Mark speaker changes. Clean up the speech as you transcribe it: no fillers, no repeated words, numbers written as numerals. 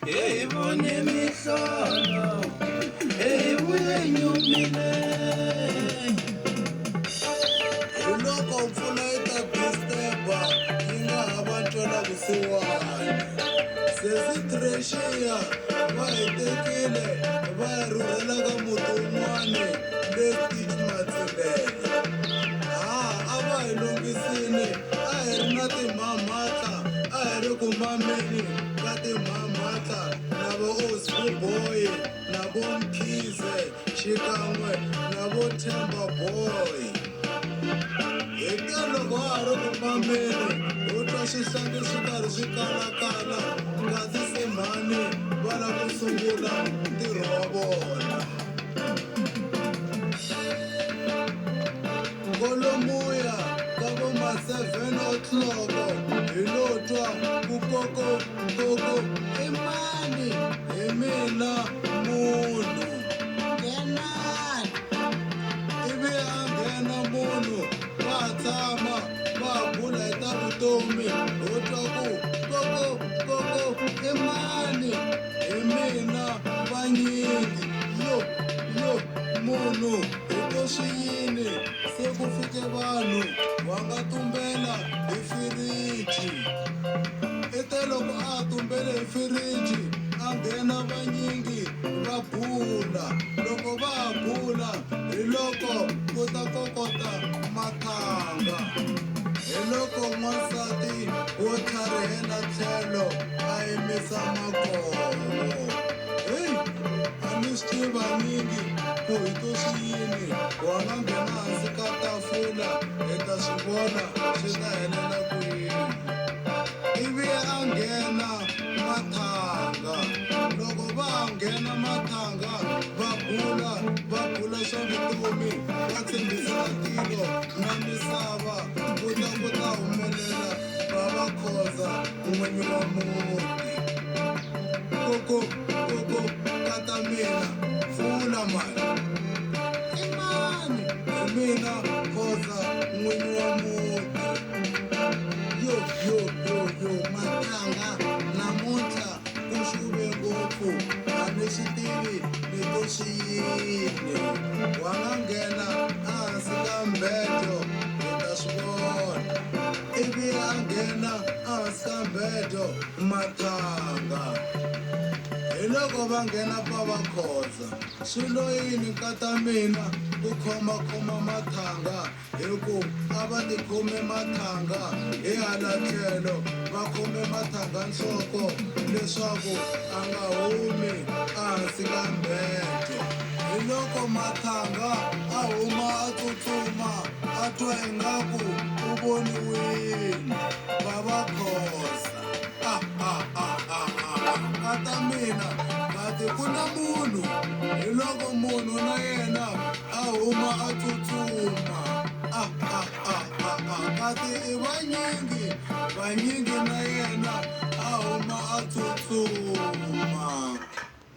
Speaker 1: Hi vone mihlolo, hi vuye nyumile.
Speaker 2: Hi loko mpfula yi ta disturb-a yi nga ha va twela vusiwana. Sesi Tresia va hi tekile va hi rhurhela ka muti wun'wani le Stitch Matsilele. Ha a va hi longhisini a hi ri na timhamhatla a hi ri ku mameni ka timhamhatla na vo Osby Boy na vo Mkhize xikan'we na vo Themba Boy. Hi te loko ha ha ri ku mameni ho twa xihlangi swi karhi swi kalakala kasi se mhani va lava ku sungula ntirho wa vona. Kolomuya ka vo ma 7 o'clock hi lo twa ku koko koko i mani hi mina munhu nghenani ivi a nghena munhu va tshama va bula hi ta vutomi ho twa ku koko koko i mani hi mina vanyingi yo yo munhu hi to swi yini se ku fike vanhu va nga tumbela hi firiji i te loko a tumbele hi firiji a nghena vanyingi va bula loko va ha bula hi loko ku ta kokota mathanga hi loko n'wansati wo tlharihela tlhelo a yimisa makomo heyi a ni swi tivi vanyingi ku hi to swi yini wa nga nghena hansi ka tafula hi ta swi vona swi ta helela kwini ivi a nghena mathanga loko va nghena mathanga va bula va bula swa vutomi va tshembisa tilo na misava ku ta ku ta humelela va va khoza n'winyi wa muti koko koko kata mina pfula mali i mani hi mina khoza n'winyi wa muti yo yo yo yo mathanga namuntlha ku xuve ngopfu a ni swi tivi ni to swi yini wa nga nghena ehansi ka mbedo hi ta swi vona ivi a nghena ehansi ka mbedo mathanga hi loko va nghena pa va khoza swi lo yini nkata mina ku khomakhoma mathanga hi ku a va tikhome mathanga hi hala tlhelo va khome mathanga nhloko leswaku a nga humi ehansi ka mbedo hi loko mathanga a huma a tsutsuma a twa ingaku u voniwile va va khoza a a a a a kata mina kati ku na munhu hi loko munhu na yena a huma a tsutsuma a a a a a kati i vanyingi vanyingi na yena a huma a tsutsuma.